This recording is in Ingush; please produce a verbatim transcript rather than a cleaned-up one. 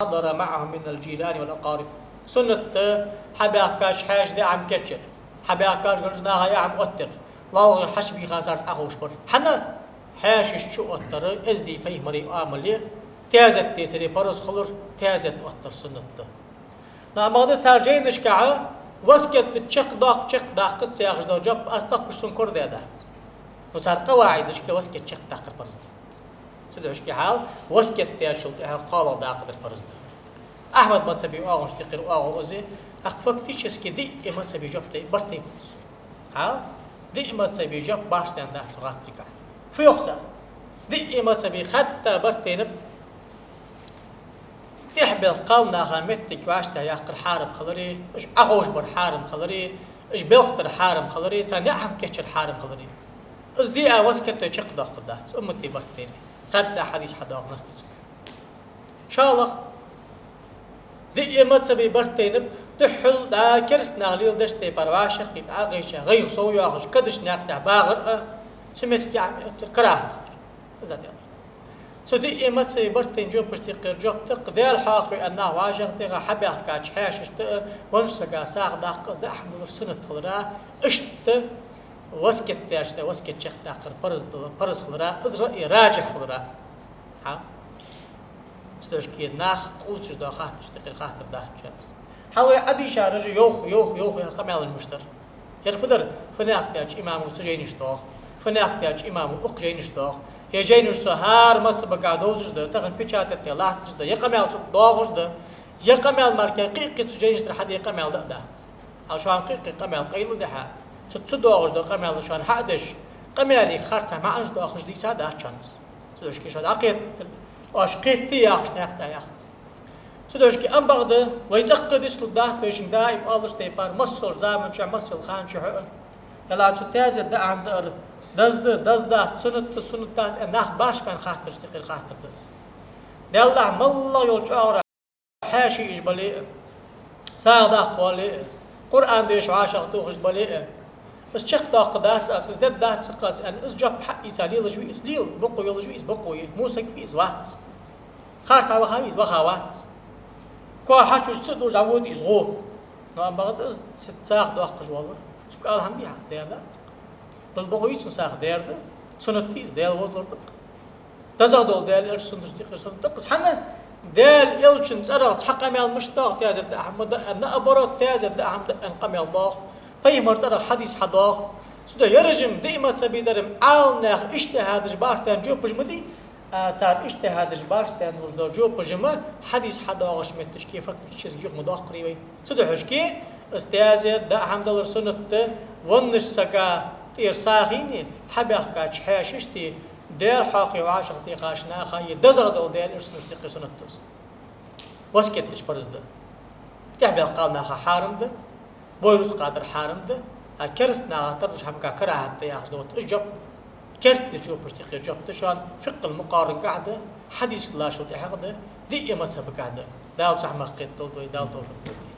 حضر معهم من الجيران والأقارب. Суннат да хьабаьхкача хьаьший даа хӀама кийчъяр, хьабаьхкача гаргарча наха яа хӀама оттаяр, лоалахой хьаьший бийха царца Ӏоховшабар. ХӀана? Хьаьший чуоттар эздий пайхамара Ӏамал я, таьзет децаре параз хилар, таьзет оттар суннат да. Но амма да цар жайнашка васкет чакхдоаккх, чакхдаккха ца яхаш дола жоп аз тахкаш сона корадаьдац. Но цар къаваӀидашка васкет чакхдаккхар параз да. Цудухьа хьал васкет дечул тӀехьа кхоалагӀа дакъа дар параз да. Ахьмада мазхӀаба оагӀонаш тӀехьара оагӀув из, тӀаккха фактически диъ мазхӀаба жоп тӀа барт тайнаб. Хьал диъ мазхӀаба жоп башха даьнна дац цу гӀаттригахь. Фу йоах цар? Диъ мазхӀаба хатта барт тайнаб. ТӀехьабелх кхалнаха моттиг вӀаштӀехьаяккхар хьарам хилари, уж Ӏоховшабар хьарам хилари, уж белхдар хьарам хилари, царна яа хӀама кийчъяр хьарам хилари. Из диъ васкет чакхдоаккхаргдац, уммата барт тайна. Хатта хьадис хьадоагӀа наслуца. ШоллагӀа, диъ мазхӀаба барт тайнаб, духхьал дӀа кераста наха леладеча тайпара вӀашагӀкхийтта Ӏагайча, гӀайгӀа сов йоахаш, кадача наькъа тӀа багӀар а, цу моттиге яа хӀама оттаяр карахӀат хилар. Из а дела. Цу диъ мазхӀаба барт тайна жопашта юкъера жоп да-кх: Даьла хьоахаве аьнна нах вӀашагӀтеха, хьабаьхкача хьаьшашта а, веннача сага сагӀа даккха, из даа хӀама далар суннат хилара, иштта васкет деча тӀа васкет чакхдаккхар параз дала, параз хилара, из раъй раджихь хилара. Хьа? Цудухьа нах къувсаш дола хаттарашта юкъера хаттар дац шоана из. Хьа вай Ӏадийшараш йоах, йоах, йоах яха къамаьлаш мишта дар? Ер фу дар? Фу наькъ даьча имамо цу жайнаш доагӀа, фу наькъ даьча имамо укх жайнаш доагӀа. Ер жайнаш цу хӀара мазхӀабага довзаш да, тахан печатать тӀа латташ да, ер къамаьл цу тӀа доагӀаш да, ер къамаьл мара кхы-кхы цу жайнаш тӀара хьаде къамаьл да а дац. Хьал шоана кхы-кхы къамаьл къайладаьха, цу, цу доагӀаш дола къамаьл шоана хьа а деш, къамаьлага харцахьа маӀанаш доахаш дийца дац шоана из. Цудухьа шоана дӀакхетар, оаш кхетаде яхаш наькъа тӀа яхаш. Цудухьа ам бакъда вай цӀаккха дицлургдац, вай шийна даим оалача тайпара, массайолча заман чухь, массайолча хана чухь а. Ала цу таьзет даа хӀама даар деза да, деза дац, суннат да, суннат дац аьнна нах баршбаьнна хаттарашта юкъера хаттар да из. Даьллахь, моллагӀа йола чӀоагӀа хьаьший йиш бале а, сагӀа даккха воале а, Къуръан деша вӀашагӀтохаш бале а, из чакхдоаккхаргдац аз, из дергдац-кх аз аьнна, из жоп хьаийца лелаш вий из? Лела. Бокъо йолаш вий из? Бокъо я. Во саг вий из? Вац. Харцахьа ваха вий из? Ваха вац. Коа хьачувеча ца а дувш дӀавода из? ГӀо. Но амма бакъда из сагӀа доаккхаш воаллар, цунга ала хӀама дий хьа? Дер дац-кх. Дала бокъо йий цунна сагӀа? Дер да. Суннат дий из? Даьла везалур да-кх. ДезагӀа дола Даьла Элчан суннаташта юкъера суннат да-кх из. ХӀана? Даьла Элчан цӀерагӀа цхьа къамаьл мишта доагӀа, таьзет даа хӀама да аьнна, наоборот, таьзет даа хӀама да аьнна къамаьл доагӀа. Пайхамара цӀерагӀа хьадис хьадоагӀа. Цудухьа ер-м диъ мазхӀаба дар-м Ӏаламнаьха иджтихӀадаш башха даьнна жопаш ма дий, а цар иджтихӀадаш башха даьнна луш дола жопаш-м хьадис хьадоагӀача моттигашка фактически юха ма доаккхарий вай. Цудухьа из таьзет даа хӀама далар суннат да веннача сага тӀера сагӀийна, хьабаьхкача хьаьшашта, Даьла хьоахаве вӀашагӀтехача наха, е дезагӀа дола Даьла Элчан суннаташта юкъера суннат да из. Васкет дича параз да. ТӀехьабелх кхалнаха хьарам да, бой рузкъа дар хьарам да, а кераста наха тарлуча хӀамага карахӀат да яхаш да. Вот из жоп, керттера жопашта юкъера жоп да шоана, фикъхӀул-мукъарангахь да, хьадисашка латтачул тӀехьагӀа да, диъ мазхӀабагахь да. Дала цу хӀамах кхетадолда вай, Дала товфикъ лолда.